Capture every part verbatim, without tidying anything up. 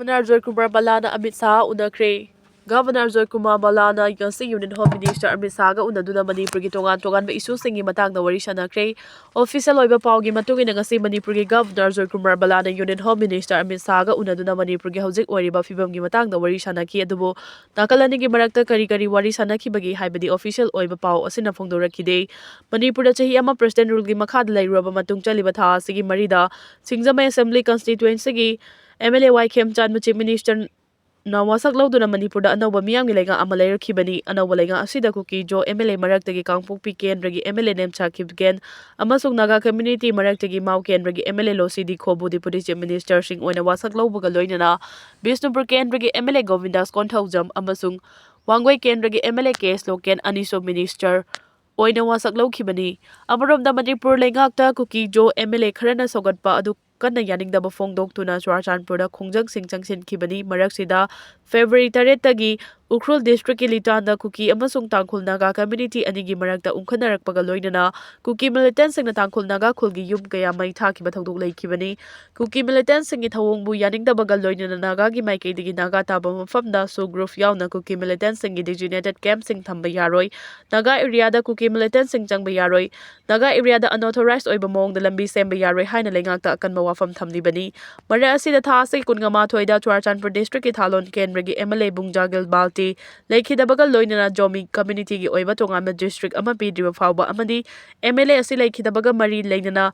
Governor ꯖꯣꯏ Kumar ꯕꯂꯥꯅ Amit Shah ꯎꯅꯈ꯭ꯔꯦ꯫ Governor ꯖꯣꯏ ꯀꯨꯃꯥꯔ ꯕꯂꯥꯅ ꯉꯁꯤ ꯌꯨꯅꯤꯌꯟ ꯍꯣꯝ ꯃꯤꯅꯤꯁꯇꯔ ꯑꯃꯤꯠ ꯁꯥꯍꯒ ꯎꯅꯗꯨꯅ ꯃꯅꯤꯄꯨꯔꯒꯤ ꯇꯣꯉꯥꯟ ꯇꯣꯉꯥꯟꯕ ꯏꯁꯨꯁꯤꯡꯒꯤ ꯃꯇꯥꯡꯗ ꯋꯥꯔꯤ ꯁꯥꯟꯅꯈ꯭ꯔꯦ꯫ ꯑꯣꯐꯤꯁꯤꯌꯦꯜ ꯑꯣꯏꯕ ꯄꯥꯎꯒꯤ ꯃꯇꯨꯡ ꯏꯟꯅ ꯉꯁꯤ ꯃꯅꯤꯄꯨꯔꯒꯤ ꯒꯚꯔꯅꯔ ꯖꯣꯏ ꯀꯨꯃꯥꯔ ꯕꯂꯥꯅ ꯌꯨꯅꯤꯌꯟ ꯍꯣꯝ ꯃꯤꯅꯤꯁꯇꯔ ꯑꯃꯤꯠ ꯁꯥꯍꯒ ꯎꯅꯗꯨꯅ ꯃꯅꯤꯄꯨꯔꯒꯤ ꯍꯧꯖꯤꯛ ꯑꯣꯏꯔꯤꯕ ꯐꯤꯕꯝꯒꯤ ꯃꯇꯥꯡꯗ ꯋꯥꯔꯤ ꯁꯥꯟꯅꯈꯤ꯫ ꯑꯗꯨꯕꯨ ꯅꯥꯀꯜ ꯑꯅꯤꯒꯤ ꯃꯔꯛꯇ ꯀꯔꯤ ꯀꯔꯤ ꯋꯥꯔꯤ ꯁꯥꯟꯅꯈꯤꯕꯒꯦ ꯍꯥꯏꯕꯗꯤ ꯑꯣꯐꯤꯁꯤꯌꯦꯜ ꯑꯣꯏꯕ ꯄꯥꯎ ꯑꯁꯤꯅ ꯐꯣꯡꯗꯣꯔꯛꯈꯤꯗꯦ꯫ ꯃꯅꯤꯄꯨꯔꯗ ꯆꯍꯤ ꯑꯃ ꯄ꯭ꯔꯦꯁꯤꯗꯦꯟ ꯔꯨꯜꯒꯤ ꯃꯈꯥꯗ ꯂꯩꯔꯨꯔꯕ ꯃꯇꯨꯡ ꯆꯠꯂꯤꯕ ꯊꯥ ꯑꯁꯤꯒꯤ ꯃꯔꯤꯗ ꯁꯤꯡꯖꯃꯩ ꯑꯦꯁꯦꯝꯕ꯭ꯂꯤ ꯀꯟꯁꯇꯤꯇ꯭ꯋꯦꯟꯁꯤꯒꯤ M L A Y Khemchanba chief minister ꯅ ꯋꯥꯁꯛ ꯂꯧꯗꯨꯅ ꯃꯅꯤꯄꯨꯔꯗ ꯑꯅꯧꯕ ꯃꯤꯌꯥꯝꯒꯤ ꯂꯩꯉꯥꯛ ꯑꯃ ꯂꯩꯔꯛꯈꯤꯕꯅꯤ꯫ ꯑꯅꯧꯕ ꯂꯩꯉꯥꯛ ꯑꯁꯤꯗ ꯀꯨꯀꯤ ꯖꯣ ꯑꯦꯝ ꯑꯦꯜ ꯑꯦ ꯃꯔꯛꯇꯒꯤ ꯀꯥꯡꯄꯣꯛꯄꯤ ꯀꯦꯟꯗ꯭ꯔꯒꯤ ꯑꯦꯝ ꯑꯦꯜ ꯑꯦ ꯅꯦꯝꯆꯥ ꯈꯤꯞꯒꯦꯟ ꯑꯃꯁꯨꯡ ꯅꯥꯒꯥ ꯀꯝꯃ꯭ꯌꯨꯅꯤꯇꯤ ꯃꯔꯛꯇꯒꯤ ꯃꯥꯎ ꯀꯦꯟꯗ꯭ꯔꯒꯤ ꯑꯦꯝ ꯑꯦꯜ ꯑꯦ ꯂꯣꯁꯤ ꯗꯤ ꯈꯣꯕꯨ ꯗꯤꯄꯨꯇꯤ ꯆꯤꯐ ꯃꯤꯅꯤꯁꯇꯔꯁꯤꯡ ꯑꯣꯏꯅ ꯋꯥꯁꯛ ꯂꯧꯕꯒ ꯂꯣꯏꯅꯅ ꯕꯤꯁꯅꯨꯄꯨꯔ ꯀꯦꯟꯗ꯭ꯔꯒꯤ ꯑꯦꯝ ꯑꯦꯜ ꯑꯦ ꯒꯣꯕꯤꯟꯗꯥꯁ ꯀꯣꯟꯊꯧꯖꯝ ꯑꯃꯁꯨꯡ ꯋꯥꯡꯒꯣꯏ ꯀꯦꯟꯗ꯭ꯔꯒꯤ M L A K S local ꯑꯅꯤꯁꯨ ꯃꯤꯅꯤꯁꯇꯔ ꯑꯣꯏꯅ ꯋꯥꯁꯛ ꯂꯧꯈꯤꯕꯅꯤ꯫ ꯑꯃꯔꯣꯝꯗ ꯃꯅꯤꯄꯨꯔ ꯂꯩꯉꯥꯛꯇ ꯀꯨꯀꯤ ꯖꯣ ꯑꯦꯝ ꯑꯦꯜ ꯑꯦ ꯈꯔꯅ ꯁꯧꯒꯠꯄ ꯑꯗꯨ ꯀꯟꯅ ꯌꯥꯅꯤꯡꯗꯕ ꯐꯣꯡꯗꯣꯛꯇꯨꯅ ꯆꯨꯔꯥꯆꯥꯟꯄꯨꯔꯗ ꯈꯣꯡꯖꯪꯁꯤꯡ ꯆꯪꯁꯤꯟꯈꯤꯕꯅꯤ꯫ ꯃꯔꯛꯁꯤꯗ ꯐꯦꯕ꯭ꯔꯨꯋꯥꯔꯤ ꯇꯔꯦꯠꯇꯒꯤ ꯎꯈ꯭ꯔꯨꯜ ꯗꯤꯁꯇ꯭ꯔꯤꯛꯀꯤ ꯂꯤꯇꯥꯟꯗ ꯀꯨꯀꯤ ꯑꯃꯁꯨꯡ ꯇꯥꯡꯈꯨꯜ ꯅꯥꯒꯥ ꯀꯝꯃ꯭ꯌꯨꯅꯤꯇꯤ ꯑꯅꯤꯒꯤ ꯃꯔꯛꯇ ꯎꯪꯈꯠꯅꯔꯛꯄꯒ ꯂꯣꯏꯅꯅ ꯀꯨꯀꯤ ꯃꯤꯂꯤꯇꯦꯟꯠꯁꯤꯡꯅ ꯇꯥꯡꯈꯨꯜ ꯅꯥꯒꯥ ꯈꯨꯜꯒꯤ ꯌꯨꯝ ꯀꯌꯥ ꯃꯩ ꯊꯥꯈꯤꯕ ꯊꯧꯗꯣꯛ ꯂꯩꯈꯤꯕꯅꯤ꯫ ꯀꯨꯀꯤ ꯃꯤꯂꯤꯇꯦꯟꯠꯁꯤꯡꯒꯤ ꯊꯧꯑꯣꯡꯕꯨ ꯌꯥꯅꯤꯡꯗꯕꯒ ꯂꯣꯏꯅꯅ ꯅꯥꯒꯥꯒꯤ ꯃꯥꯏꯀꯩꯗꯒꯤ ꯅꯥꯒꯥ ꯇꯥꯕ ꯃꯐꯝꯗ ꯁꯨꯒ꯭ꯔꯨꯞ ꯌꯥꯎꯅ ꯀꯨꯀꯤ ꯃꯤꯂꯤꯇꯦꯟꯠꯁꯤꯡꯒꯤ ꯗꯤꯖꯤꯒꯅꯦꯇꯦꯗ ꯀꯦꯝꯞꯁꯤꯡ ꯊꯝꯕ ꯌꯥꯔꯣꯏ, ꯅꯥꯒꯥ ꯑꯦꯔꯤꯌꯥꯗ ꯀꯨꯀꯤ ꯃꯤꯂꯤꯇꯦꯟꯠꯁꯤꯡ ꯆꯪꯕ ꯌꯥꯔꯣꯏ, ꯅꯥꯒꯥ ꯑꯦꯔꯤꯌꯥꯗ ꯑꯟꯑꯣꯊꯣꯔꯥꯏꯖ ꯑꯣꯏꯕ ꯃꯑꯣꯡꯗ ꯂꯝꯕꯤ ꯁꯦꯝꯕ ꯌꯥꯔꯣꯏ ꯍꯥꯏꯅ ꯂꯩꯉꯥꯛꯇ ꯑꯀꯟꯕ ꯋꯥꯐꯝ ꯊꯝꯂꯤꯕꯅꯤ꯫ ꯃꯔꯛ ꯑꯁꯤꯗ ꯊꯥ ꯑꯁꯤꯒꯤ ꯀꯨꯟꯃꯉꯥꯊꯣꯏꯗ ꯆꯨꯔꯥꯆꯥꯟꯄꯨꯔ ꯗꯤꯁꯇ꯭ꯔꯤꯛꯀꯤ ꯊꯥꯂꯣꯟ ꯀꯦꯟꯗ꯭ꯔꯒꯤ ꯑꯦꯝ ꯑꯦꯜ ꯑꯦ ꯕꯨꯡꯖꯥꯒꯤꯜ ꯕꯥꯜꯇꯤ ꯂꯩꯈꯤꯗꯕꯒ ꯂꯣꯏꯅꯅ ꯖꯣꯃꯤ ꯀꯝꯃ꯭ꯌꯨꯅꯤꯇꯤꯒꯤ ꯑꯣꯏꯕ ꯇꯣꯉꯥꯟꯕ ꯗꯤꯁꯇ꯭ꯔꯤꯛ ꯑꯃ ꯄꯤꯗ꯭ꯔꯤꯕ ꯐꯥꯎꯕ ꯑꯃꯗꯤ ꯑꯦꯝ ꯑꯦꯜ ꯑꯦ ꯑꯁꯤ ꯂꯩꯈꯤꯗꯕꯒ ꯃꯔꯤ ꯂꯩꯅꯅ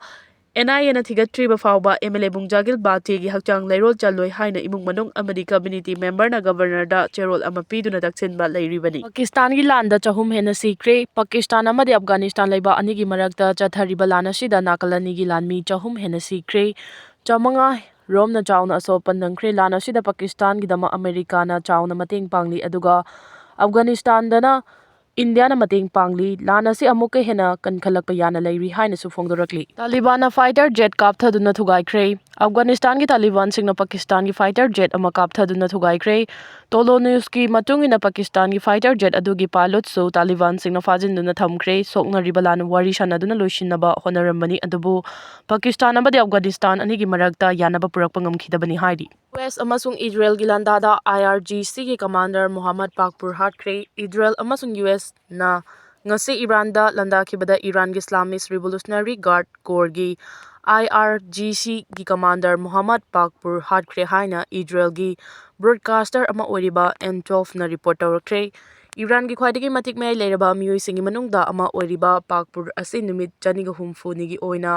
ꯑꯦꯟ ꯑꯥꯏ ꯑꯦꯅ ꯊꯤꯒꯠꯇ꯭ꯔꯤꯕ ꯐꯥꯎꯕ ꯑꯦꯝ ꯑꯦꯜ ꯑꯦ ꯕꯨꯡꯖꯥꯒꯤꯜ ꯕꯥꯜꯇꯤꯒꯤ ꯍꯛꯆꯥꯡ ꯂꯩꯔꯣꯜ ꯆꯜꯂꯣꯏ ꯍꯥꯏꯅ ꯏꯃꯨꯡ ꯃꯅꯨꯡ ꯑꯃꯗꯤ ꯀꯝꯃ꯭ꯌꯨꯅꯤꯇꯤ ꯃꯦꯝꯕꯔꯅ ꯒꯕꯔꯅꯔꯗ ꯆꯦꯔꯣꯜ ꯑꯃ ꯄꯤꯗꯨꯅ ꯇꯛꯁꯤꯟꯕ ꯂꯩꯔꯤꯕꯅꯤ꯫ ꯄꯥꯀꯤꯁꯇꯥꯟꯒꯤ ꯂꯥꯟꯗ ꯆꯍꯨꯝ ꯍꯦꯟꯅ ꯁꯤꯈ꯭ꯔꯦ꯫ ꯄꯥꯀꯤꯁꯇꯥꯟ ꯑꯃꯗꯤ ꯑꯐꯒꯥꯅꯤꯁꯇꯥꯟ ꯂꯩꯕꯥꯛ ꯑꯅꯤꯒꯤ ꯃꯔꯛꯇ ꯆꯠꯊꯔꯤꯕ ꯂꯥꯟ ꯑꯁꯤꯗ ꯅꯥꯀꯜ ꯑꯅꯤꯒꯤ ꯂꯥꯟꯃꯤ ꯆꯍꯨꯝ ꯍꯦꯟꯅ ꯁꯤꯈ꯭ꯔꯦ꯫ ꯆꯥꯃꯉꯥ ꯔꯣꯝꯅ ꯆꯥꯎꯅ ꯑꯁꯣꯛ ꯑꯄꯟ ꯅꯪꯈ꯭ꯔꯦ꯫ ꯂꯥꯟ ꯑꯁꯤꯗ ꯄꯥꯀꯤꯁꯇꯥꯟꯒꯤꯗꯃꯛ ꯑꯃꯦꯔꯤꯀꯥꯅ ꯆꯥꯎꯅ ꯃꯇꯦꯡ ꯄꯥꯡꯂꯤ, ꯑꯗꯨꯒ ꯑꯐꯒꯥꯅꯤꯁꯇꯥꯟꯗꯅ ꯏꯟꯗꯤꯌꯥꯅ ꯃꯇꯦꯡ ꯄꯥꯡꯂꯤ꯫ ꯂꯥꯟ ꯑꯁꯤ ꯑꯃꯨꯛꯀ ꯍꯦꯟꯅ ꯀꯟꯈꯠꯂꯛꯄ ꯌꯥꯅ ꯂꯩꯔꯤ ꯍꯥꯏꯅꯁꯨ ꯐꯣꯡꯗꯣꯔꯛꯂꯤ꯫ ꯇꯥꯂꯤꯕꯥꯟꯅ ꯐꯥꯏꯇꯔ ꯖꯦꯠ ꯀꯥꯞꯊꯗꯨꯅ ꯊꯨꯒꯥꯏꯈ꯭ꯔꯦ꯫ ꯑꯐꯒꯥꯅꯤꯁꯇꯥꯟꯒꯤ ꯇꯥꯂꯤꯕꯥꯟꯁꯤꯡꯅ ꯄꯥꯀꯤꯁꯇꯥꯟꯒꯤ ꯐꯥꯏꯇꯔ ꯖꯦꯠ ꯑꯃ ꯀꯥꯞꯊꯗꯨꯅ ꯊꯨꯒꯥꯏꯈ꯭ꯔꯦ꯫ ꯇꯣꯂꯣ ꯅ꯭ꯌꯨꯁꯀꯤ ꯃꯇꯨꯡ ꯏꯟꯅ ꯄꯥꯀꯤꯁꯇꯥꯟꯒꯤ ꯐꯥꯏꯇꯔ ꯖꯦꯠ ꯑꯗꯨꯒꯤ ꯄꯥꯏꯂꯣꯠꯁꯨ ꯇꯥꯂꯤꯕꯥꯟꯁꯤꯡꯅ ꯐꯥꯖꯤꯟꯗꯨꯅ ꯊꯝꯈ꯭ꯔꯦ꯫ ꯁꯣꯛꯅꯔꯤꯕ ꯂꯥꯟ ꯋꯥꯔꯤ ꯁꯥꯟꯅꯗꯨꯅ ꯂꯣꯏꯁꯤꯟꯅꯕ ꯍꯣꯠꯅꯔꯝꯕꯅꯤ, ꯑꯗꯨꯕꯨ ꯄꯥꯀꯤꯁꯇꯥꯟ ꯑꯃꯗꯤ ꯑꯐꯒꯥꯅꯤꯁꯇꯥꯟ ꯑꯅꯤꯒꯤ ꯃꯔꯛꯇ ꯌꯥꯅꯕ ꯄꯨꯔꯛꯄ ꯉꯝꯈꯤꯗꯕꯅꯤ ꯍꯥꯏꯔꯤ꯫ ꯌꯨ ꯑꯦꯁ ꯑꯃꯁꯨꯡ ꯏꯖꯔꯦꯜꯒꯤ ꯂꯥꯟꯗꯥꯗ ꯑꯥꯏ ꯑꯥꯔ ꯖꯤ ꯁꯤꯒꯤ ꯀꯃꯥꯟꯗꯔ ꯃꯣꯍꯝꯃꯗ ꯄꯥꯛꯄꯨꯔ ꯍꯥꯠꯈ꯭ꯔꯦ꯫ ꯏꯖꯔꯦꯜ ꯑꯃꯁꯨꯡ ꯌꯨ ꯑꯦꯁꯅ ꯉꯁꯤ ꯏꯔꯥꯟꯗ ꯂꯥꯟꯗꯥꯈꯤꯕꯗ ꯏꯔꯥꯟꯒꯤ ꯏꯁꯂꯥꯃꯤꯁ ꯔꯤꯚꯣꯂꯨꯁꯅꯔꯤ ꯒꯥꯔꯗ ꯀꯣꯔꯒꯤ, ꯑꯥꯏ ꯑꯥꯔ ꯖꯤ ꯁꯤꯒꯤ ꯀꯃꯥꯟꯗꯔ ꯃꯣꯍꯝꯃꯗ ꯄꯥꯛꯄꯨꯔ ꯍꯥꯠꯈ꯭ꯔꯦ ꯍꯥꯏꯅ ꯏꯖꯔꯦꯜꯒꯤ ꯕ꯭ꯔꯣꯗꯀꯥꯁꯇꯔ ꯑꯃ ꯑꯣꯏꯔꯤꯕ ꯑꯦꯟ ꯇ꯭ꯋꯦꯜꯐꯅ ꯔꯤꯄꯣꯔꯠ ꯇꯧꯔꯛꯈ꯭ꯔꯦ꯫ ꯏꯔꯥꯟꯒꯤ ꯈ꯭ꯋꯥꯏꯗꯒꯤ ꯃꯇꯤꯛ ꯃꯌꯥꯏ ꯂꯩꯔꯕ ꯃꯤꯑꯣꯏꯁꯤꯡꯒꯤ ꯃꯅꯨꯡꯗ ꯑꯃ ꯑꯣꯏꯔꯤꯕ ꯄꯥꯛꯄꯨꯔ ꯑꯁꯤ ꯅꯨꯃꯤꯠ ꯆꯅꯤꯒ ꯍꯨꯝꯐꯨꯅꯤꯒꯤ ꯑꯣꯏꯅ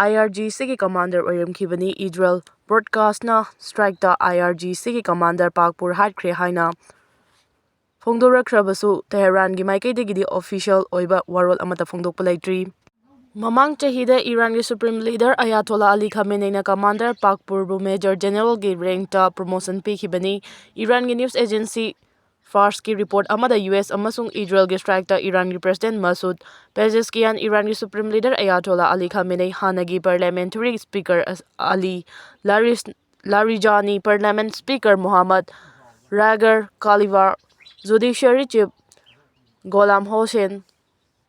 ꯑꯥꯏ ꯑꯥꯔ ꯖꯤ ꯁꯤꯒꯤ ꯀꯃꯥꯟꯗꯔ ꯑꯣꯏꯔꯝꯈꯤꯕꯅꯤ꯫ ꯏꯖꯔꯦꯜ ꯕ꯭ꯔꯣꯗꯀꯥꯁꯅ ꯁ꯭ꯇ꯭ꯔꯥꯏꯛꯇ ꯑꯥꯏ ꯑꯥꯔ ꯖꯤ ꯁꯤꯒꯤ ꯀꯃꯥꯟꯗꯔ ꯄꯥꯛꯄꯨꯔ ꯍꯥꯠꯈ꯭ꯔꯦ ꯍꯥꯏꯅ ꯐꯣꯡꯗꯣꯔꯛꯈ꯭ꯔꯕꯁꯨ, ꯇꯦꯍꯔꯥꯟꯒꯤ ꯃꯥꯏꯀꯩꯗꯒꯤꯗꯤ ꯑꯣꯐꯤꯁꯤꯌꯦꯜ ꯑꯣꯏꯕ ꯋꯥꯔꯣꯜ ꯑꯃꯠꯇ ꯐꯣꯡꯗꯣꯛꯄ ꯂꯩꯇ꯭ꯔꯤ꯫ ꯃꯃꯥꯡ ꯆꯍꯤꯗ ꯏꯔꯥꯟꯒꯤ ꯁꯨꯄ꯭ꯔꯤꯝ ꯂꯤꯗꯔ ꯑꯌꯥꯇꯣꯂꯥ ꯑꯂꯤ ꯈꯥꯃꯦꯅꯦꯅ ꯀꯃꯥꯟꯗꯔ ꯄꯥꯛꯄꯨꯔꯕꯨ ꯃꯦꯖꯔ ꯖꯦꯅꯔꯦꯜꯒꯤ ꯔꯦꯡꯛꯇ ꯄ꯭ꯔꯣꯃꯣꯁꯟ ꯄꯤꯈꯤꯕꯅꯤ꯫ ꯏꯔꯥꯟꯒꯤ ꯅ꯭ꯌꯨꯁ ꯑꯦꯖꯦꯟꯁꯤ ꯐꯥꯔꯁꯀꯤ ꯔꯤꯄꯣꯔꯠ ꯑꯃꯗ ꯌꯨ ꯑꯦꯁ ꯑꯃꯁꯨꯡ ꯏꯖꯔꯦꯜꯒꯤ ꯁ꯭ꯇ꯭ꯔꯥꯏꯛꯇ ꯏꯔꯥꯟꯒꯤ ꯄ꯭ꯔꯦꯁꯤꯗꯦꯟꯠ ꯃꯁꯨꯗ ꯄꯦꯖꯦꯁꯀꯤꯌꯥꯟ, ꯏꯔꯥꯟꯒꯤ supreme leader Ayatollah Ali Khamenei, ꯍꯥꯟꯅꯒꯤ ꯄꯥꯔꯂꯤꯌꯥꯃꯦꯟꯇꯔꯤ ꯁ꯭ꯄꯤꯀꯔ ꯑꯁ-, ꯑꯂꯤ ꯂꯥꯔꯤꯁ-, ꯂꯥꯔꯤꯖꯥꯅꯤ, ꯄꯥꯔꯂꯤꯌꯥꯃꯦꯟꯠ ꯁ꯭ꯄꯤꯀꯔ ꯃꯣꯍꯝꯃꯗ ꯔꯥꯒꯔ Ghalibaf, judiciary chief Gholam Hossein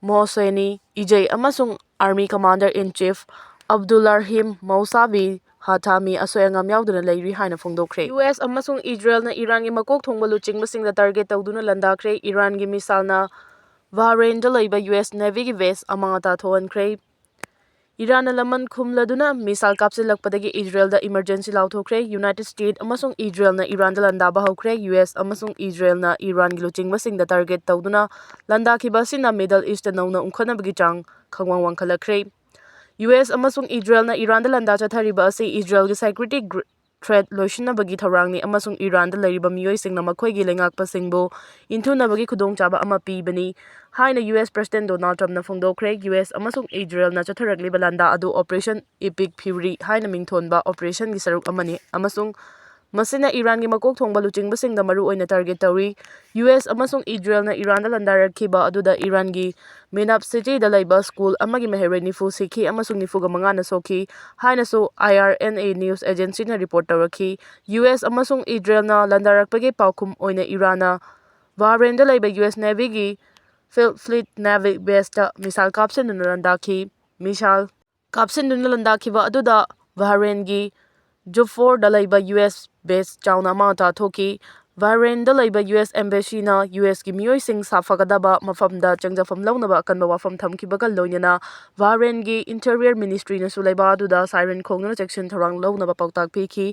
Mohseni Ejei ꯑꯃꯁꯨꯡ army commander in chief Abdolrahim Mousavi ꯍꯥꯊꯥꯃꯤ ꯑꯁꯣꯏ ꯑꯉꯥꯝ ꯌꯥꯎꯗꯅ ꯂꯩꯔꯤ ꯍꯥꯏꯅ ꯐꯣꯡꯗꯣꯛꯈ꯭ꯔꯦ꯫ ꯌꯨ ꯑꯦꯁ ꯑꯃꯁꯨꯡ ꯏꯖꯔꯦꯜꯅ ꯏꯔꯥꯟꯒꯤ ꯃꯀꯣꯛ ꯊꯣꯡꯕ ꯂꯨꯆꯤꯡꯕꯁꯤꯡꯗ ꯇꯥꯔꯒꯦꯠ ꯇꯧꯗꯨꯅ ꯂꯥꯟꯗꯥꯈ꯭ꯔꯦ꯫ ꯏꯔꯥꯟꯒꯤ ꯃꯤꯁꯥꯏꯜꯅ ꯕꯍꯔꯦꯟꯗ ꯂꯩꯕ ꯌꯨ ꯑꯦꯁ ꯅꯦꯚꯤꯒꯤ ꯕꯦꯁ ꯑꯃꯥꯡ ꯑꯇꯥ ꯊꯣꯛꯍꯟꯈ꯭ꯔꯦ꯫ ꯏꯔꯥꯟꯅ ꯂꯃꯟ ꯈꯨꯝꯂꯗꯨꯅ ꯃꯤꯁꯥꯏꯜ ꯀꯥꯞꯁꯤꯜꯂꯛꯄꯗꯒꯤ ꯏꯖꯔꯦꯜꯗ ꯏꯃꯔꯖꯦꯟꯁꯤ ꯂꯥꯎꯊꯣꯛꯈ꯭ꯔꯦ꯫ ꯌꯨꯅꯥꯏꯇꯦꯗ ꯁ꯭ꯇꯦꯠ ꯑꯃꯁꯨꯡ ꯏꯖꯔꯦꯜꯅ ꯏꯔꯥꯟꯗ ꯂꯥꯟꯗꯥꯕ ꯍꯧꯈ꯭ꯔꯦ꯫ ꯌꯨ ꯑꯦꯁ ꯑꯃꯁꯨꯡ ꯏꯖꯔꯦꯜꯅ ꯏꯔꯥꯟꯒꯤ ꯂꯨꯆꯤꯡꯕꯁꯤꯡꯗ ꯇꯥꯔꯒꯦꯠ ꯇꯧꯗꯨꯅ ꯂꯥꯟꯗꯥꯈꯤꯕ ꯑꯁꯤꯅ ꯃꯤꯗꯜ ꯏꯁꯇ ꯅꯧꯅ ꯎꯪꯈꯠꯅꯕꯒꯤ ꯆꯥꯡ ꯈꯪꯋꯥꯡ ꯋꯥꯡꯈꯠꯂꯛꯈ꯭ꯔꯦ꯫ ꯌꯨ ꯑꯦꯁ ꯑꯃꯁꯨꯡ ꯏꯖꯔꯦꯜꯅ ꯏꯔꯥꯟꯗ ꯂꯥꯟꯗꯥ ꯆꯠꯊꯔꯤꯕ ꯑꯁꯤ ꯏꯖꯔꯦꯜꯒꯤ ꯁꯦꯀ꯭ꯌꯨꯔꯤꯇꯤ ꯒ꯭ꯔ-, ꯊ꯭ꯔꯦꯠ ꯂꯣꯏꯁꯤꯟꯅꯕꯒꯤ ꯊꯧꯔꯥꯡꯅꯤ ꯑꯃꯁꯨꯡ ꯏꯔꯥꯟꯗ ꯂꯩꯔꯤꯕ ꯃꯤꯑꯣꯏꯁꯤꯡꯅ ꯃꯈꯣꯏꯒꯤ ꯂꯩꯉꯥꯛꯄꯁꯤꯡꯕꯨ ꯏꯟꯊꯨꯅꯕꯒꯤ ꯈꯨꯗꯣꯡꯆꯥꯕ ꯑꯃ ꯄꯤꯕꯅꯤ ꯍꯥꯏꯅ ꯌꯨ ꯑꯦꯁ ꯄ꯭ꯔꯦꯁꯤꯗꯦꯟꯠ ꯗꯣꯅꯥꯜꯗ ꯇ꯭ꯔꯝꯞꯅ ꯐꯣꯡꯗꯣꯛꯈ꯭ꯔꯦ꯫ ꯌꯨ ꯑꯦꯁ ꯑꯃꯁꯨꯡ ꯏꯖꯔꯦꯜꯅ ꯆꯠꯊꯔꯛꯂꯤꯕ ꯂꯥꯟꯗꯥ ꯑꯗꯨ ꯑꯣꯄꯔꯦꯁꯟ ꯏꯄꯤꯛ ꯐ꯭ꯌꯨꯔꯤ ꯍꯥꯏꯅ ꯃꯤꯡꯊꯣꯟꯕ ꯑꯣꯄꯔꯦꯁꯟꯒꯤ ꯁꯔꯨꯛ ꯑꯃꯅꯤ ꯑꯃꯁꯨꯡ ꯃꯁꯤꯅ ꯏꯔꯥꯟꯒꯤ ꯃꯀꯣꯛ ꯊꯣꯡꯕ ꯂꯨꯆꯤꯡꯕꯁꯤꯡꯗ ꯃꯔꯨ ꯑꯣꯏꯅ ꯇꯥꯔꯒꯦꯠ ꯇꯧꯔꯤ꯫ ꯌꯨ ꯑꯦꯁ ꯑꯃꯁꯨꯡ ꯏꯖꯔꯦꯜꯅ ꯏꯔꯥꯟꯗ ꯂꯥꯟꯗꯥꯔꯛꯈꯤꯕ ꯑꯗꯨꯗ ꯏꯔꯥꯟꯒꯤ ꯃꯤꯅꯥꯞ ꯁꯤꯇꯤꯗ ꯂꯩꯕ ꯁ꯭ꯀꯨꯜ ꯑꯃꯒꯤ ꯃꯍꯩꯔꯣꯏ ꯅꯤꯐꯨ ꯁꯤꯈꯤ ꯑꯃꯁꯨꯡ ꯅꯤꯐꯨꯒ ꯃꯉꯥꯅ ꯁꯣꯛꯈꯤ ꯍꯥꯏꯅꯁꯨ I R N A news ꯑꯦꯖꯦꯟꯁꯤꯅ ꯔꯤꯄꯣꯔꯠ ꯇꯧꯔꯛꯈꯤ꯫ ꯌꯨ ꯑꯦꯁ ꯑꯃꯁꯨꯡ ꯏꯖꯔꯦꯜꯅ ꯂꯥꯟꯗꯥꯔꯛꯄꯒꯤ ꯄꯥꯎꯈꯨꯝ ꯑꯣꯏꯅ ꯏꯔꯥꯟꯅ ꯕꯍꯔꯦꯟꯗ ꯂꯩꯕ ꯌꯨ ꯑꯦꯁ ꯅꯦꯚꯤꯒꯤ ꯐꯤꯜꯗ ꯐ꯭ꯂꯤꯠ ꯅꯦꯚꯤ ꯕꯦꯁꯇ ꯃꯤꯁꯥꯏꯜ ꯀꯥꯞꯁꯤꯟꯗꯨꯅ ꯂꯥꯟꯗꯥꯈꯤ꯫ ꯃꯤꯁꯥꯏꯜ ꯀꯥꯞꯁꯤꯟꯗꯨꯅ ꯂꯥꯟꯗꯥꯈꯤꯕ ꯑꯗꯨꯗ ꯕꯍꯔꯦꯟꯒꯤ ꯖꯨꯐꯣꯔꯗ ꯂꯩꯕ ꯌꯨ ꯑꯦꯁ base ꯆꯥꯎꯅ ꯑꯃꯥꯡ ꯑꯇꯥ ꯊꯣꯛꯈꯤ꯫ ꯕꯍꯔꯦꯟꯗ ꯂꯩꯕ ꯌꯨ ꯑꯦꯁ Embassyꯅ ꯌꯨ ꯑꯦꯁꯀꯤ ꯃꯤꯑꯣꯏꯁꯤꯡ ꯁꯥꯐꯒꯗꯕ ꯃꯐꯝꯗ ꯆꯪꯖꯐꯝ ꯂꯧꯅꯕ ꯑꯀꯟꯕ ꯋꯥꯐꯝ ꯊꯝꯈꯤꯕꯒ ꯂꯣꯏꯅꯅ ꯕꯍꯔꯦꯟꯒꯤ Interior Ministryꯅꯁꯨ ꯂꯩꯕꯥꯛ ꯑꯗꯨꯗ siren ꯈꯣꯡꯗꯨꯅ ꯆꯦꯛꯁꯤꯟ ꯊꯧꯔꯥꯡ ꯂꯧꯅꯕ ꯄꯥꯎꯇꯥꯛ ꯄꯤꯈꯤ꯫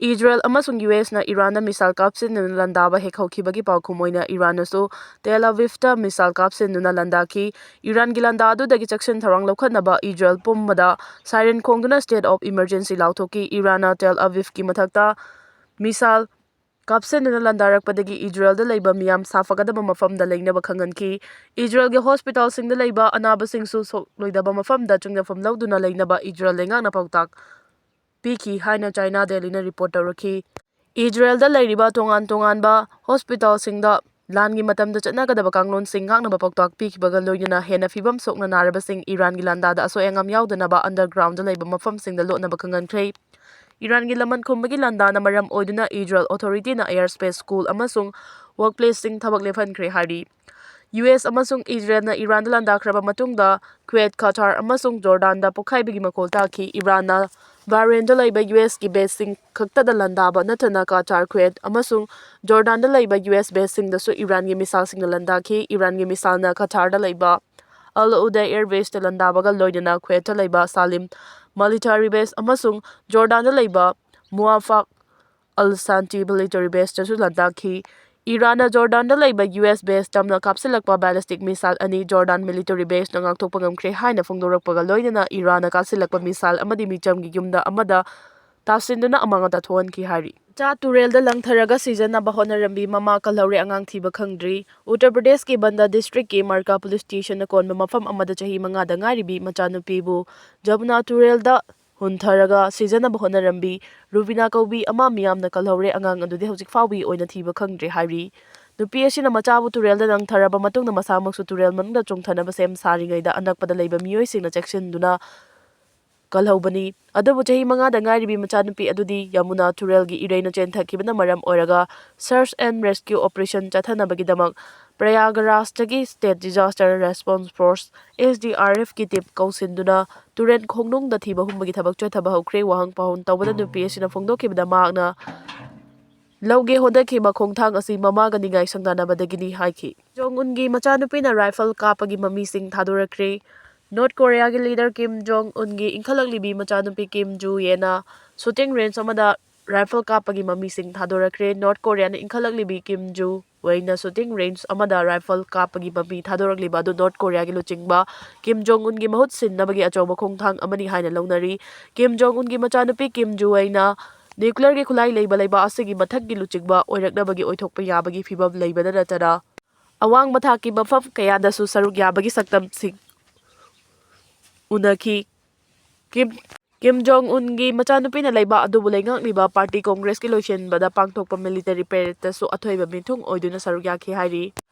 ꯏꯖꯔꯦꯜ ꯑꯃꯁꯨꯡ ꯌꯨ ꯑꯦꯁꯅ ꯏꯔꯥꯟꯗ missile ꯀꯥꯞꯁꯤꯟꯗꯨꯅ ꯂꯥꯟꯗꯥꯕ ꯍꯦꯛ ꯍꯧꯈꯤꯕꯒꯤ ꯄꯥꯎꯈꯨꯝ ꯑꯣꯏꯅ ꯏꯔꯥꯟꯅꯁꯨ ꯇꯦꯜ ꯑꯕꯤꯚꯇ missile ꯀꯥꯞꯁꯤꯟꯗꯨꯅ ꯂꯥꯟꯗꯥꯈꯤ꯫ ꯏꯔꯥꯟꯒꯤ ꯂꯥꯟꯗꯥ ꯑꯗꯨꯗꯒꯤ ꯆꯦꯛꯁꯤꯟ ꯊꯧꯔꯥꯡ ꯂꯧꯈꯠꯅꯕ ꯏꯖꯔꯦꯜ ꯄꯨꯝꯕꯗ siren ꯈꯣꯡꯗꯨꯅ state of emergency ꯂꯥꯎꯊꯣꯛꯈꯤ꯫ ꯏꯔꯥꯟꯅ ꯇꯦꯜ ꯑꯕꯤꯚꯀꯤ ꯃꯊꯛꯇ missile ꯀꯥꯞꯁꯤꯟꯗꯨꯅ ꯂꯥꯟꯗꯥꯔꯛꯄꯗꯒꯤ ꯏꯖꯔꯦꯜꯗ ꯂꯩꯕ ꯃꯤꯌꯥꯝ ꯁꯥꯐꯒꯗꯕ ꯃꯐꯝꯗ ꯂꯩꯅꯕ ꯈꯪꯍꯟꯈꯤ꯫ ꯏꯖꯔꯦꯜꯒꯤ hospitalꯁꯤꯡꯗ ꯂꯩꯕ ꯑꯅꯥꯕꯁꯤꯡꯁꯨ ꯁꯣꯛꯂꯣꯏꯗꯕ ꯃꯐꯝꯗ ꯆꯪꯖꯐꯝ ꯂꯧꯗꯨꯅ ꯂꯩꯅꯕ ꯏꯖꯔꯦꯜ ꯂꯩꯉꯥꯛꯅ ꯄꯥꯎꯇꯥꯛ ꯄꯤꯈꯤ ꯍꯥꯏꯅ China Dailyꯅ report ꯇꯧꯔꯛꯈꯤ꯫ ꯏꯖꯔꯦꯜꯗ ꯂꯩꯔꯤꯕ ꯇꯣꯉꯥꯟ ꯇꯣꯉꯥꯟꯕ hospitalꯁꯤꯡꯗ ꯂꯥꯟꯒꯤ ꯃꯇꯝꯗ ꯆꯠꯅꯒꯗꯕ ꯀꯥꯡꯂꯣꯟꯁꯤꯡ ꯉꯥꯛꯅꯕ ꯄꯥꯎꯇꯥꯛ ꯄꯤꯈꯤꯕꯒ ꯂꯣꯏꯅꯅ ꯍꯦꯟꯅ ꯐꯤꯕꯝ ꯁꯣꯛꯅ ꯅꯥꯔꯕꯁꯤꯡ ꯏꯔꯥꯟꯒꯤ ꯂꯥꯟꯗꯥꯗ ꯑꯁꯣꯏ ꯑꯉꯥꯝ ꯌꯥꯎꯗꯅꯕ undergroundꯗ ꯂꯩꯕ ꯃꯐꯝꯁꯤꯡꯗ ꯂꯣꯠꯅꯕ ꯈꯪꯍꯟꯈ꯭ꯔꯦ꯫ ꯏꯔꯥꯟꯒꯤ ꯂꯃꯟ ꯈꯨꯝꯕꯒꯤ ꯂꯥꯟꯗꯥꯅ ꯃꯔꯝ ꯑꯣꯏꯗꯨꯅ ꯏꯖꯔꯦꯜ authorityꯅ air space, school ꯑꯃꯁꯨꯡ workplaceꯁꯤꯡ ꯊꯕꯛ ꯂꯦꯞꯍꯟꯈ꯭ꯔꯦ ꯍꯥꯏꯔꯤ꯫ ꯌꯨ ꯑꯦꯁ ꯑꯃꯁꯨꯡ ꯏꯖꯔꯦꯜꯅ ꯏꯔꯥꯟꯗ ꯂꯥꯟꯗꯥꯈ꯭ꯔꯕ ꯃꯇꯨꯡꯗ ꯀꯨꯋꯦꯠ, ꯀꯇꯥꯔ ꯑꯃꯁꯨꯡ ꯖꯣꯔꯗꯥꯟꯗ ꯄꯣꯈꯥꯏꯕꯒꯤ ꯃꯈꯣꯜ ꯇꯥꯈꯤ꯫ ꯏꯔꯥꯟꯅ ꯕꯍꯔꯦꯟꯗ ꯂꯩꯕ ꯌꯨ ꯑꯦꯁꯀꯤ baseꯁꯤꯡ ꯈꯛꯇꯗ ꯂꯥꯟꯗꯥꯕ ꯅꯠꯇꯅ ꯀꯇꯥꯔ, ꯀꯨꯋꯦꯠ ꯑꯃꯁꯨꯡ ꯖꯣꯔꯗꯥꯟꯗ ꯂꯩꯕ ꯌꯨ ꯑꯦꯁ baseꯁꯤꯡꯗꯁꯨ ꯏꯔꯥꯟꯒꯤ missileꯁꯤꯡꯅ ꯂꯥꯟꯗꯥꯈꯤ꯫ ꯏꯔꯥꯟꯒꯤ missileꯅ ꯀꯇꯥꯔꯗ ꯂꯩꯕ Al Udeid air baseꯇ ꯂꯥꯟꯗꯥꯕꯒ ꯂꯣꯏꯅꯅ ꯀꯨꯋꯦꯠꯇ ꯂꯩꯕ ꯁꯥꯂꯤꯝ military base ꯑꯃꯁꯨꯡ ꯖꯣꯔꯗꯥꯟꯗ ꯂꯩꯕ ꯃꯨꯋꯥꯐꯥꯛ ꯑꯜ ꯁꯥꯟꯇꯤ military baseꯇꯁꯨ ꯂꯥꯟꯗꯥꯈꯤ꯫ ꯏꯔꯥꯟꯅ ꯖꯣꯔꯗꯥꯟꯗ ꯂꯩꯕ ꯌꯨ ꯑꯦꯁ base ꯇꯝꯅ ꯀꯥꯞꯁꯤꯜꯂꯛꯄ ballistic missile ꯑꯅꯤ ꯖꯣꯔꯗꯥꯟ military baseꯅ ꯉꯥꯛꯊꯣꯛꯄ ꯉꯝꯈ꯭ꯔꯦ ꯍꯥꯏꯅ ꯐꯣꯡꯗꯣꯔꯛꯄꯒ ꯂꯣꯏꯅꯅ ꯏꯔꯥꯟꯅ ꯀꯥꯞꯁꯤꯜꯂꯛꯄ missile ꯑꯃꯗꯤ ꯃꯤꯆꯝꯒꯤ ꯌꯨꯝꯗ ꯑꯃꯗ ꯇꯥꯁꯤꯟꯗꯨꯅ ꯑꯃꯥꯡ ꯑꯇꯥ ꯊꯣꯛꯍꯟꯈꯤ ꯍꯥꯏꯔꯤ꯫ ꯃꯆꯥ ꯇꯨꯔꯦꯜꯗ ꯂꯪꯊꯔꯒ ꯁꯤꯖꯅꯕ ꯍꯣꯠꯅꯔꯝꯃꯤ, ꯃꯃꯥ ꯀꯜꯍꯧꯔꯦ, ꯑꯉꯥꯡ ꯊꯤꯕ ꯈꯪꯗ꯭ꯔꯤ꯫ ꯎꯠꯇꯔ ꯄ꯭ꯔꯗꯦꯁꯀꯤ ꯕꯟꯗ districtꯀꯤ ꯃꯔꯀꯥ police stationꯅ ꯀꯣꯟꯕ ꯃꯐꯝ ꯑꯃꯗ ꯆꯍꯤ ꯃꯉꯥꯗ ꯉꯥꯏꯔꯤꯕꯤ ꯃꯆꯥꯅꯨꯄꯤꯕꯨ ꯖꯃꯨꯅꯥ ꯇꯨꯔꯦꯜꯗ ꯍꯨꯟꯊꯔꯒ ꯁꯤꯖꯅꯕ ꯍꯣꯠꯅꯔꯝꯃꯤ꯫ ꯔꯨꯕꯤꯅꯥ ꯀꯧꯕꯤ ꯑꯃ ꯃꯤꯌꯥꯝꯅ ꯀꯜꯍꯧꯔꯦ, ꯑꯉꯥꯡ ꯑꯗꯨꯗꯤ ꯍꯧꯖꯤꯛ ꯐꯥꯎꯕꯒꯤ ꯑꯣꯏꯅ ꯊꯤꯕ ꯈꯪꯗ꯭ꯔꯤ ꯍꯥꯏꯔꯤ꯫ ꯅꯨꯄꯤ ꯑꯁꯤꯅ ꯃꯆꯥꯕꯨ ꯇꯨꯔꯦꯜꯗ ꯂꯪꯊꯔꯕ ꯃꯇꯨꯡꯗ ꯃꯁꯥꯃꯛꯁꯨ ꯇꯨꯔꯦꯜ ꯃꯅꯨꯡꯗ ꯆꯣꯡꯊꯅꯕ ꯁꯦꯝ ꯁꯥꯔꯤꯉꯩꯗ ꯑꯅꯛꯄꯗ ꯂꯩꯕ ꯃꯤꯑꯣꯏꯁꯤꯡꯅ ꯆꯦꯛꯁꯤꯟꯗꯨꯅ ꯀꯜꯍꯧꯕꯅꯤ꯫ ꯑꯗꯨꯕꯨ ꯆꯍꯤ ꯃꯉꯥꯗ ꯉꯥꯏꯔꯤꯕꯤ ꯃꯆꯥꯅꯨꯄꯤ ꯑꯗꯨꯗꯤ ꯌꯃꯨꯅꯥ ꯇꯨꯔꯦꯜꯒꯤ ꯏꯔꯩꯅ ꯆꯦꯟꯊꯈꯤꯕꯅ ꯃꯔꯝ ꯑꯣꯏꯔꯒ search and rescue operation ꯆꯠꯊꯅꯕꯒꯤꯗꯃꯛ ꯄ꯭ꯔꯌꯥꯒꯔꯥꯖꯇꯒꯤ state disaster response force, S D R Fꯀꯤ team ꯀꯧꯁꯤꯟꯗꯨꯅ ꯇꯨꯔꯦꯜ ꯈꯣꯡꯅꯨꯡꯗ ꯊꯤꯕ ꯍꯨꯝꯕꯒꯤ ꯊꯕꯛ ꯆꯠꯊꯕ ꯍꯧꯈ꯭ꯔꯦ꯫ ꯋꯥꯍꯪ ꯄꯥꯎꯍꯪ ꯇꯧꯕꯗ ꯅꯨꯄꯤ ꯑꯁꯤꯅ ꯐꯣꯡꯗꯣꯛꯈꯤꯕꯗ ꯃꯍꯥꯛꯅ ꯂꯧꯒꯦ ꯍꯣꯠꯅꯈꯤꯕ ꯈꯣꯡꯊꯥꯡ ꯑꯁꯤ ꯃꯃꯥꯒ ꯅꯤꯡꯉꯥꯏ ꯁꯪꯗꯥꯅꯕꯗꯒꯤꯅꯤ ꯍꯥꯏꯈꯤ꯫ ꯖꯣꯡ ꯎꯟꯒꯤ ꯃꯆꯥꯅꯨꯄꯤꯅ rifle ꯀꯥꯞꯄꯒꯤ ꯃꯃꯤꯁꯤꯡ ꯊꯥꯗꯣꯔꯛꯈ꯭ꯔꯦ꯫ North Korea ꯒꯤ leader Kim Jong Un ꯒꯤ ꯏꯟꯈꯠꯂꯛꯂꯤꯕꯤ ꯃꯆꯥꯅꯨꯄꯤ Kim Ju Ye ꯅ shooting range ꯑꯃꯗ rifle ꯀꯥꯞꯄꯒꯤ ꯃꯃꯤꯁꯤꯡ ꯊꯥꯗꯣꯔꯛꯈ꯭ꯔꯦ꯫ North Korea ꯅ ꯏꯟꯈꯠꯂꯛꯂꯤꯕꯤ Kim Ju Ye ꯅ shooting range ꯑꯃꯗ rifle ꯀꯥꯞꯄꯒꯤ ꯃꯃꯤ ꯊꯥꯗꯣꯔꯛꯂꯤꯕ ꯑꯗꯨ North Korea ꯒꯤ ꯂꯨꯆꯤꯡꯕ Kim Jong Un ꯒꯤ ꯃꯍꯨꯠ ꯁꯤꯟꯅꯕꯒꯤ ꯑꯆꯧꯕ ꯈꯣꯡꯊꯥꯡ ꯑꯃꯅꯤ ꯍꯥꯏꯅ ꯂꯧꯅꯔꯤ꯫ Kim Jong Un ꯒꯤ ꯃꯆꯥꯅꯨꯄꯤ Kim Ju Ye ꯅ nuclear ꯒꯤ ꯈꯨꯠꯂꯥꯏ ꯂꯩꯕ ꯂꯩꯕꯥꯛ ꯑꯁꯤꯒꯤ ꯃꯊꯪꯒꯤ ꯂꯨꯆꯤꯡꯕ ꯑꯣꯏꯔꯛꯅꯕꯒꯤ ꯑꯣꯏꯊꯣꯛꯄ ꯌꯥꯕꯒꯤ ꯐꯤꯚꯝ ꯂꯩꯕꯗ ꯅꯠꯇꯅ, ꯑꯋꯥꯡꯕ ꯊꯥꯛꯀꯤ ꯃꯐꯝ ꯀꯌꯥꯗꯁꯨ ꯁꯔꯨꯛ ꯌꯥꯕꯒꯤ ꯁꯛꯇꯝꯁꯤꯡ ꯎꯅꯈꯤ꯫ Kim, Kim Jong Un ꯒꯤ ꯃꯆꯥꯅꯨꯄꯤꯅ ꯂꯩꯕꯥꯛ ꯑꯗꯨꯕꯨ ꯂꯩꯉꯥꯛꯂꯤꯕ party Congress ꯀꯤ ꯂꯣꯏꯁꯤꯟꯕꯗ ꯄꯥꯡꯊꯣꯛꯄ military parade ꯇꯁꯨ ꯑꯊꯣꯏꯕ ꯃꯤꯊꯨꯡ ꯑꯣꯏꯗꯨꯅ ꯁꯔꯨꯛ ꯌꯥꯈꯤ ꯍꯥꯏꯔꯤ꯫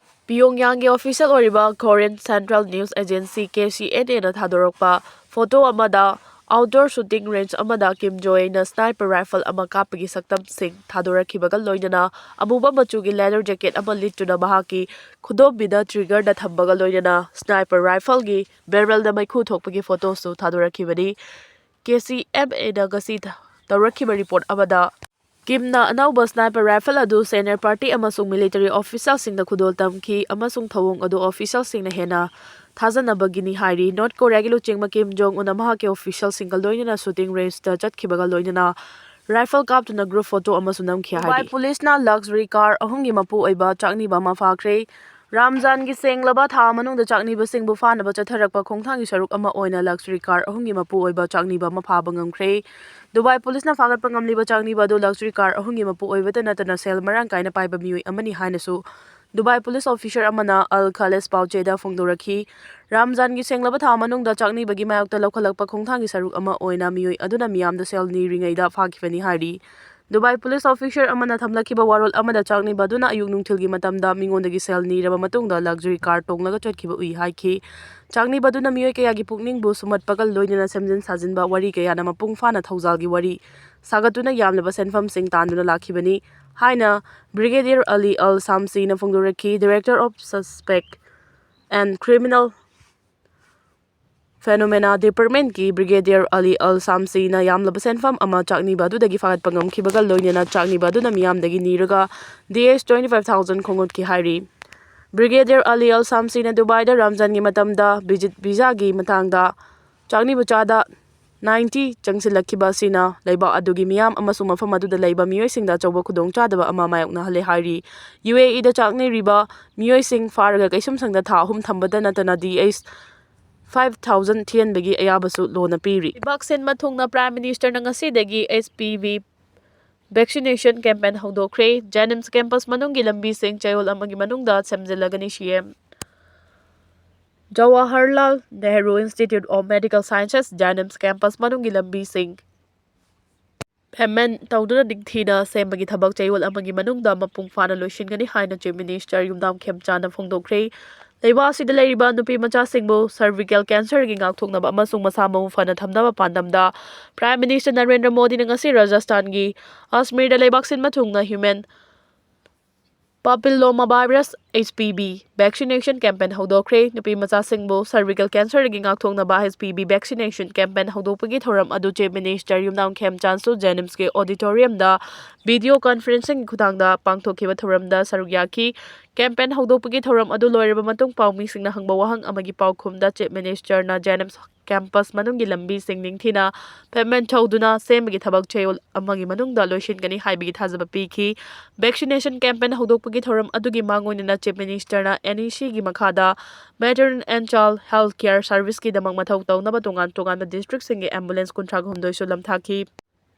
Pyongyang ꯒꯤ official ꯑꯣꯏꯔꯤꯕ Korean Central News Agency, K C N A ꯅ ꯊꯥꯗꯣꯔꯛꯄ photo ꯑꯃꯗ outdoor shooting range ꯑꯃꯗ Kim Ju Ye ꯅ sniper rifle ꯑꯃ ꯀꯥꯞꯄꯒꯤ ꯁꯛꯇꯝꯁꯤꯡ ꯊꯥꯗꯣꯔꯛꯈꯤꯕꯒ ꯂꯣꯏꯅꯅ ꯑꯃꯨꯕ ꯃꯆꯨꯒꯤ leather jacket ꯑꯃ ꯂꯤꯠꯇꯨꯅ ꯃꯍꯥꯛꯀꯤ ꯈꯨꯗꯣꯝꯕꯤꯗ trigger ꯗ ꯊꯝꯕꯒ ꯂꯣꯏꯅꯅ sniper rifle ꯒꯤ barrel ꯗ ꯃꯩꯈꯨ ꯊꯣꯛꯄꯒꯤ photo ꯁꯨ ꯊꯥꯗꯣꯔꯛꯈꯤꯕꯅꯤ꯫ K C N A ꯅ ꯉꯁꯤ ꯊ-, ꯇꯧꯔꯛꯈꯤꯕ report ꯑꯃꯗ, Kim ꯅ ꯑꯅꯧꯕ sniper rifle ꯑꯗꯨ senior party ꯑꯃꯁꯨꯡ military official ꯁꯤꯡꯗ ꯈꯨꯗꯣꯜ ꯇꯝꯈꯤ ꯑꯃꯁꯨꯡ ꯊꯧꯑꯣꯡ ꯑꯗꯨ official ꯁꯤꯡꯅ ꯍꯦꯟꯅ ꯊꯥꯖꯅꯕꯒꯤꯅꯤ ꯍꯥꯏꯔꯤ꯫ North Korea ꯒꯤ ꯂꯨꯆꯤꯡꯕ Kim Jong Un ꯅ ꯃꯍꯥꯛꯀꯤ official ꯁꯤꯡꯒ ꯂꯣꯏꯅꯅ shooting range ꯇ ꯆꯠꯈꯤꯕꯒ ꯂꯣꯏꯅꯅ rifle ꯀꯥꯞꯇꯨꯅ group photo ꯑꯃꯁꯨ ꯅꯝꯈꯤ ꯍꯥꯏꯔꯤ꯫ Dubai police ꯅ luxury car ꯑꯍꯨꯝꯒꯤ ꯃꯄꯨ ꯑꯣꯏꯕ ꯆꯥꯛꯅꯤꯕ ꯑꯃ ꯐꯥꯈ꯭ꯔꯦ꯫ ꯔꯥꯝꯖꯥꯟꯒꯤ ꯁꯦꯡꯂꯕ ꯊꯥ ꯃꯅꯨꯡꯗ ꯆꯥꯛꯅꯤꯕꯁꯤꯡꯕꯨ ꯐꯥꯅꯕ ꯆꯠꯊꯔꯛꯄ ꯈꯣꯡꯊꯥꯡꯒꯤ ꯁꯔꯨꯛ ꯑꯃ ꯑꯣꯏꯅ luxury car ꯑꯍꯨꯝꯒꯤ ꯃꯄꯨ ꯑꯣꯏꯕ ꯆꯥꯛꯅꯤꯕ ꯑꯃ ꯐꯥꯕ ꯉꯝꯈ꯭ꯔꯦ꯫ ꯗꯨꯕꯥꯏ ꯄꯨꯂꯤꯁꯅ ꯐꯥꯒꯠꯄ ꯉꯝꯂꯤꯕ ꯆꯥꯛꯅꯤꯕ ꯑꯗꯨ luxury car ꯑꯍꯨꯝꯒꯤ ꯃꯄꯨ ꯑꯣꯏꯕꯇ ꯅꯠꯇꯅ ꯁꯦꯜ ꯃꯔꯥꯡ ꯀꯥꯏꯅ ꯄꯥꯏꯕ ꯃꯤꯑꯣꯏ ꯑꯃꯅꯤ ꯍꯥꯏꯅꯁꯨ ꯗꯨꯕꯥꯏ ꯄꯨꯂꯤꯁ officer ꯑꯃꯅ Al Khaleej ꯄꯥꯎꯆꯦꯗ ꯐꯣꯡꯗꯣꯔꯛꯈꯤ꯫ ꯔꯥꯝꯖꯥꯟꯒꯤ ꯁꯦꯡꯂꯕ ꯊꯥ ꯃꯅꯨꯡꯗ ꯆꯥꯛꯅꯤꯕꯒꯤ ꯃꯥꯌꯣꯛꯇ ꯂꯧꯈꯠꯂꯛꯄ ꯈꯣꯡꯊꯥꯡꯒꯤ ꯁꯔꯨꯛ ꯑꯃ ꯑꯣꯏꯅ ꯃꯤꯑꯣꯏ ꯑꯗꯨꯅ ꯃꯤꯌꯥꯝꯗ ꯁꯦꯜ ꯅꯤꯔꯤꯉꯩꯗ ꯐꯥꯈꯤꯕꯅꯤ ꯍꯥꯏꯔꯤ꯫ ꯗꯨꯕꯥꯏ ꯄꯨꯂꯤꯁ officer ꯑꯃꯅ ꯊꯝꯂꯛꯈꯤꯕ ꯋꯥꯔꯣꯜ ꯑꯃꯗ ꯆꯥꯛꯅꯤꯕ ꯑꯗꯨꯅ ꯑꯌꯨꯛ ꯅꯨꯡꯊꯤꯜꯒꯤ ꯃꯇꯝꯗ ꯃꯤꯉꯣꯟꯗꯒꯤ ꯁꯦꯜ ꯅꯤꯔꯕ ꯃꯇꯨꯡꯗ luxury car ꯇꯣꯡꯂꯒ ꯆꯠꯈꯤꯕ ꯎꯏ ꯍꯥꯏꯈꯤ꯫ ꯆꯥꯛꯅꯤꯕ ꯑꯗꯨꯅ ꯃꯤꯑꯣꯏ ꯀꯌꯥꯒꯤ ꯄꯨꯛꯅꯤꯡꯕꯨ ꯁꯨꯝꯍꯠꯄꯒ ꯂꯣꯏꯅꯅ ꯁꯦꯝꯖꯤꯟ ꯁꯥꯖꯤꯟꯕ ꯋꯥꯔꯤ ꯀꯌꯥꯅ ꯃꯄꯨꯡ ꯐꯥꯅ ꯊꯧꯖꯥꯜꯒꯤ ꯋꯥꯔꯤ ꯁꯥꯒꯠꯇꯨꯅ ꯌꯥꯝꯂꯕ ꯁꯦꯟꯐꯝꯁꯤꯡ ꯇꯥꯟꯗꯨꯅ ꯂꯥꯛꯈꯤꯕꯅꯤ ꯍꯥꯏꯅ Brigadier Ali Al Shamsi ꯅ ꯐꯣꯡꯗꯣꯔꯛꯈꯤ꯫ Director of Suspect and Criminal Phenomena Departmentꯀꯤ Brigadier Ali Al Samsina ꯌꯥꯝꯂꯕ ꯁꯦꯟꯐꯝ ꯑꯃ ꯆꯥꯛꯅꯤꯕ ꯑꯗꯨꯗꯒꯤ ꯐꯥꯒꯠꯄ ꯉꯝꯈꯤꯕꯒ ꯂꯣꯏꯅꯅ ꯆꯥꯛꯅꯤꯕ ꯑꯗꯨꯅ ꯃꯤꯌꯥꯝꯗꯒꯤ ꯅꯤꯔꯒ D H twenty five thousand ꯈꯣꯡꯎꯠꯈꯤ ꯍꯥꯏꯔꯤ꯫ Brigadier Ali Al Samsina ꯗꯨꯕꯥꯏꯗ ꯔꯝꯖꯥꯟꯒꯤ ꯃꯇꯝꯗ visit visaꯒꯤ ꯃꯇꯥꯡꯗ ꯆꯥꯛꯅꯤꯕ ꯆꯥꯗ ninety ꯆꯪꯁꯤꯜꯂꯛꯈꯤꯕ ꯑꯁꯤꯅ ꯂꯩꯕꯥꯛ ꯑꯗꯨꯒꯤ ꯃꯤꯌꯥꯝ ꯑꯃꯁꯨꯡ ꯃꯐꯝ ꯑꯗꯨꯗ ꯂꯩꯕ ꯃꯤꯑꯣꯏꯁꯤꯡꯗ ꯑꯆꯧꯕ ꯈꯨꯗꯣꯡꯆꯥꯗꯕ ꯑꯃ ꯃꯥꯌꯣꯛꯅꯍꯜꯂꯦ ꯍꯥꯏꯔꯤ꯫ UAEꯗ ꯆꯥꯛꯅꯤꯔꯤꯕ ꯃꯤꯑꯣꯏꯁꯤꯡ ꯐꯥꯔꯒ ꯀꯩꯁꯨꯝꯁꯪꯗ ꯊꯥ ꯑꯍꯨꯝ ꯊꯝꯕꯇ ꯅꯠꯇꯅ D H five thousand ꯊꯤꯍꯟꯕꯒꯤ ꯑꯌꯥꯕꯁꯨ ꯂꯣꯅ ꯄꯤꯔꯤ꯫ ꯂꯩꯕꯥꯛ ꯁꯤꯟꯕ ꯊꯨꯡꯅ Prime Ministerꯅ ꯉꯁꯤꯗꯒꯤ H P V vaccination campaign ꯍꯧꯗꯣꯛꯈ꯭ꯔꯦ꯫ JNIMS campus ꯃꯅꯨꯡꯒꯤ ꯂꯝꯕꯤꯁꯤꯡ ꯆꯌꯣꯜ ꯑꯃꯒꯤ ꯃꯅꯨꯡꯗ ꯁꯦꯝꯖꯤꯜꯂꯒꯅꯤ, CM꯫ Jawaharlal Nehru Institute of Medical Sciences, JNIMS campus ꯃꯅꯨꯡꯒꯤ ꯂꯝꯕꯤꯁꯤꯡ pavement ꯇꯧꯗꯨꯅ ꯅꯤꯡꯊꯤꯅ ꯁꯦꯝꯕꯒꯤ ꯊꯕꯛ ꯆꯌꯣꯜ ꯑꯃꯒꯤ ꯃꯅꯨꯡꯗ ꯃꯄꯨꯡ ꯐꯥꯅ ꯂꯣꯏꯁꯤꯟꯒꯅꯤ ꯍꯥꯏꯅ Chief Minister ꯌꯨꯝꯅꯥꯝ ꯈꯦꯝꯆꯥꯟꯅ ꯐꯣꯡꯗꯣꯛꯈ꯭ꯔꯦ꯫ ꯂꯩꯕꯥꯛ ꯑꯁꯤꯗ ꯂꯩꯔꯤꯕ ꯅꯨꯄꯤ ꯃꯆꯥꯁꯤꯡꯕꯨ cervical cancerꯒꯤ ꯉꯥꯛꯊꯣꯛꯅꯕ ꯑꯃꯁꯨꯡ ꯃꯁꯥ ꯃꯎ ꯐꯅ ꯊꯝꯅꯕ ꯄꯥꯟꯗꯝꯗ Prime Minister ꯅꯔꯦꯟꯗ꯭ꯔ ꯃꯣꯗꯤꯅ ꯉꯁꯤ ꯔꯥꯖꯁꯊꯥꯟꯒꯤ ꯑꯖꯃꯤꯔꯗ ꯂꯩꯕꯥꯛ ꯁꯤꯟꯕ ꯊꯨꯡꯅ Human Papillomavirus, H P V, vaccination campaign ꯍꯧꯗꯣꯛꯈ꯭ꯔꯦ꯫ ꯅꯨꯄꯤ ꯃꯆꯥꯁꯤꯡꯕꯨ cervical cancerꯗꯒꯤ ꯉꯥꯛꯊꯣꯛꯅꯕ H P V vaccination campaign ꯍꯧꯗꯣꯛꯄꯒꯤ ꯊꯧꯔꯝ ꯑꯗꯨ Chief Minister ꯌꯨꯝꯅꯥꯝ ꯈꯦꯝꯆꯥꯟꯁꯨ JNIMSꯀꯤ auditoriumꯗ video conferencingꯒꯤ ꯈꯨꯠꯊꯥꯡꯗ ꯄꯥꯡꯊꯣꯛꯈꯤꯕ ꯊꯧꯔꯝꯗ ꯁꯔꯨꯛ ꯌꯥꯈꯤ꯫ Campaign ꯍꯧꯗꯣꯛꯄꯒꯤ ꯊꯧꯔꯝ ꯑꯗꯨ ꯂꯣꯏꯔꯕ ꯃꯇꯨꯡ ꯄꯥꯎꯃꯤꯁꯤꯡꯅ ꯍꯪꯕ ꯋꯥꯍꯪ ꯑꯃꯒꯤ ꯄꯥꯎꯈꯨꯝꯗ Chief Ministerꯅ JNIMS campus ꯃꯅꯨꯡꯒꯤ ꯂꯝꯕꯤꯁꯤꯡ ꯅꯤꯡꯊꯤꯅ pavement ꯇꯧꯗꯨꯅ ꯁꯦꯝꯕꯒꯤ ꯊꯕꯛ ꯆꯌꯣꯜ ꯑꯃꯒꯤ ꯃꯅꯨꯡꯗ ꯂꯣꯏꯁꯤꯟꯒꯅꯤ ꯍꯥꯏꯕꯒꯤ ꯊꯥꯖꯕ ꯄꯤꯈꯤ꯫ Vaccination campaign ꯍꯧꯗꯣꯛꯄꯒꯤ ꯊꯧꯔꯝ ꯑꯗꯨꯒꯤ ꯃꯥꯡꯑꯣꯏꯅꯅ Chief Ministerꯅ NECꯒꯤ ꯃꯈꯥꯗ Maternal and Child Health Care Serviceꯀꯤꯗꯃꯛ ꯃꯊꯧ ꯇꯧꯅꯕ ꯇꯣꯉꯥꯟ ꯇꯣꯉꯥꯟꯕ districtꯁꯤꯡꯒꯤ ambulance ꯀꯨꯟꯊ꯭ꯔꯥ ꯍꯨꯝꯗꯣꯏꯁꯨ ꯂꯝꯊꯥꯈꯤ꯫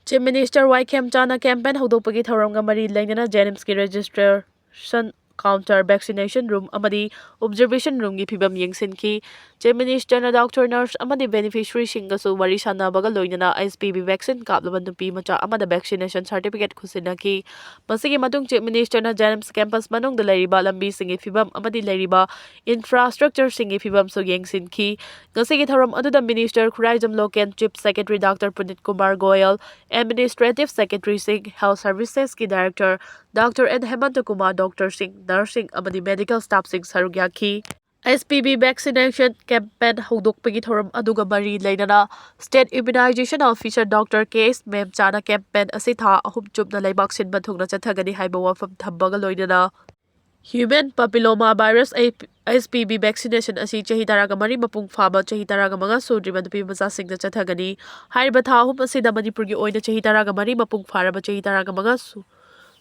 Chief Minister ꯋꯥꯏ ꯈꯦꯝꯆꯥꯟꯅ campaign ꯍꯧꯗꯣꯛꯄꯒꯤ ꯊꯧꯔꯝꯒ ꯃꯔꯤ ꯂꯩꯅꯅ JNIMSꯀꯤ registration counter, vaccination room ꯑꯃꯗꯤ observation roomꯒꯤ ꯐꯤꯕꯝ ꯌꯦꯡꯁꯤꯟꯈꯤ꯫ Chief Ministerꯅ doctor, nurse ꯑꯃꯗꯤ beneficiaryꯁꯤꯡꯒꯁꯨ ꯋꯥꯔꯤ ꯁꯥꯟꯅꯕꯒ ꯂꯣꯏꯅꯅ H P V vaccine ꯀꯥꯞꯂꯕ ꯅꯨꯄꯤ ꯃꯆꯥ ꯑꯃꯗ vaccination certificate ꯈꯨꯠꯁꯤꯟꯅꯈꯤ꯫ ꯃꯁꯤꯒꯤ ꯃꯇꯨꯡ Chief Ministerꯅ JNIMS campus ꯃꯅꯨꯡꯗ ꯂꯩꯔꯤꯕ ꯂꯝꯕꯤꯁꯤꯡꯒꯤ ꯐꯤꯕꯝ ꯑꯃꯗꯤ ꯂꯩꯔꯤꯕ infrastructureꯁꯤꯡꯒꯤ ꯐꯤꯕꯝꯁꯨ ꯌꯦꯡꯁꯤꯟꯈꯤ꯫ ꯉꯁꯤꯒꯤ ꯊꯧꯔꯝ ꯑꯗꯨꯗ Minister Khuraijam Loken, Chief Secretary Doctor Puneet Kumar Goyal, Administrative Secretaryꯁꯤꯡ, Health Servicesꯀꯤ Director Doctor N Hemanta Kumar, doctorꯁꯤꯡ, nurseꯁꯤꯡ ꯑꯃꯗꯤ medical staffꯁꯤꯡ ꯁꯔꯨꯛ ꯌꯥꯈꯤ꯫ H P V vaccination campaign ꯍꯧꯗꯣꯛꯄꯒꯤ ꯊꯧꯔꯝ ꯑꯗꯨꯒ ꯃꯔꯤ ꯂꯩꯅꯅ State Immunization Officer Doctor K S ꯃꯦꯝꯆꯥꯅ campaign ꯑꯁꯤ ꯊꯥ ꯑꯍꯨꯝ ꯆꯨꯞꯅ ꯂꯩꯕꯥꯛ ꯁꯤꯟꯕ ꯊꯨꯡꯅ ꯆꯠꯊꯒꯅꯤ ꯍꯥꯏꯕ ꯋꯥꯐꯝ ꯊꯝꯕꯒ ꯂꯣꯏꯅꯅ Human Papilloma Virus H P V vaccination ꯑꯁꯤ ꯆꯍꯤ ꯇꯔꯥꯒ ꯃꯔꯤ ꯃꯄꯨꯡ ꯐꯥꯕ, ꯆꯍꯤ ꯇꯔꯥꯒ ꯃꯉꯥ ꯁꯨꯗ꯭ꯔꯤꯕ ꯅꯨꯄꯤ ꯃꯆꯥꯁꯤꯡꯗ ꯆꯠꯊꯒꯅꯤ꯫ ꯍꯥꯏꯔꯤꯕ ꯊꯥ ꯑꯍꯨꯝ ꯑꯁꯤꯗ ꯃꯅꯤꯄꯨꯔꯒꯤ ꯑꯣꯏꯅ ꯆꯍꯤ ꯇꯔꯥꯒ ꯃꯔꯤ ꯃꯄꯨꯡ ꯐꯥꯔꯕ, ꯆꯍꯤ ꯇꯔꯥꯒ ꯃꯉꯥ ꯁꯨ-,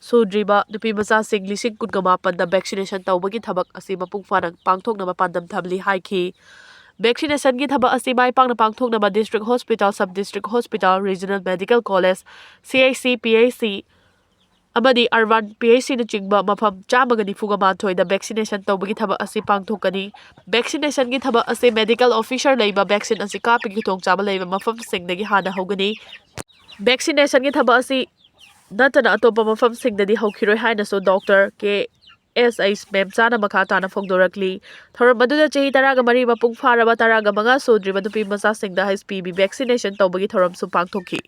ꯁꯨꯗ꯭ꯔꯤꯕ ꯅꯨꯄꯤ ꯃꯆꯥꯁꯤꯡ ꯂꯤꯁꯤꯡ ꯀꯨꯟꯒ ꯃꯥꯄꯟꯗ vaccination ꯇꯧꯕꯒꯤ ꯊꯕꯛ ꯑꯁꯤ ꯃꯄꯨꯡ ꯐꯥꯅ ꯄꯥꯡꯊꯣꯛꯅꯕ ꯄꯥꯟꯗꯝ ꯊꯝꯂꯤ ꯍꯥꯏꯈꯤ꯫ Vaccinationꯒꯤ ꯊꯕꯛ ꯑꯁꯤ ꯃꯥꯏ ꯄꯥꯛꯅ ꯄꯥꯡꯊꯣꯛꯅꯕ District Hospital, Sub District Hospital, Regional Medical College, C H C, P H C, ꯑꯃꯗꯤ Urban P H Cꯅꯆꯤꯡꯕ ꯃꯐꯝ ꯆꯥꯝꯃꯒ ꯅꯤꯐꯨꯒ ꯃꯥꯊꯣꯏꯗ vaccination ꯇꯧꯕꯒꯤ ꯊꯕꯛ ꯑꯁꯤ ꯄꯥꯡꯊꯣꯛꯀꯅꯤ꯫ Vaccinationꯒꯤ ꯊꯕꯛ ꯑꯁꯤ medical officer ꯂꯩꯕ, vaccine ꯑꯁꯤ ꯀꯥꯞꯄꯒꯤ ꯈꯨꯗꯣꯡꯆꯥꯕ ꯂꯩꯕ ꯃꯐꯝꯁꯤꯡꯗꯒꯤ ꯍꯥꯟꯅ ꯍꯧꯒꯅꯤ꯫ Vaccinationꯒꯤ ꯊꯕꯛ ꯑꯁꯤ ꯅꯠꯇꯅ ꯑꯇꯣꯞꯄ ꯃꯐꯝꯁꯤꯡꯗꯗꯤ ꯍꯧꯈꯤꯔꯣꯏ ꯍꯥꯏꯅꯁꯨ Doctor K S H ꯃꯦꯝꯆꯥꯅ ꯃꯈꯥ ꯇꯥꯅ ꯐꯣꯡꯗꯣꯔꯛꯂꯤ꯫ ꯊꯧꯔꯝ ꯑꯗꯨꯗ ꯆꯍꯤ ꯇꯔꯥꯒ ꯃꯔꯤ ꯃꯄꯨꯡ ꯐꯥꯔꯕ, ꯇꯔꯥꯒ ꯃꯉꯥ ꯁꯨꯗ꯭ꯔꯤꯕ ꯅꯨꯄꯤ ꯃꯆꯥꯁꯤꯡꯗ H P V vaccination ꯇꯧꯕꯒꯤ ꯊꯧꯔꯝꯁꯨ ꯄꯥꯡꯊꯣꯛꯈꯤ꯫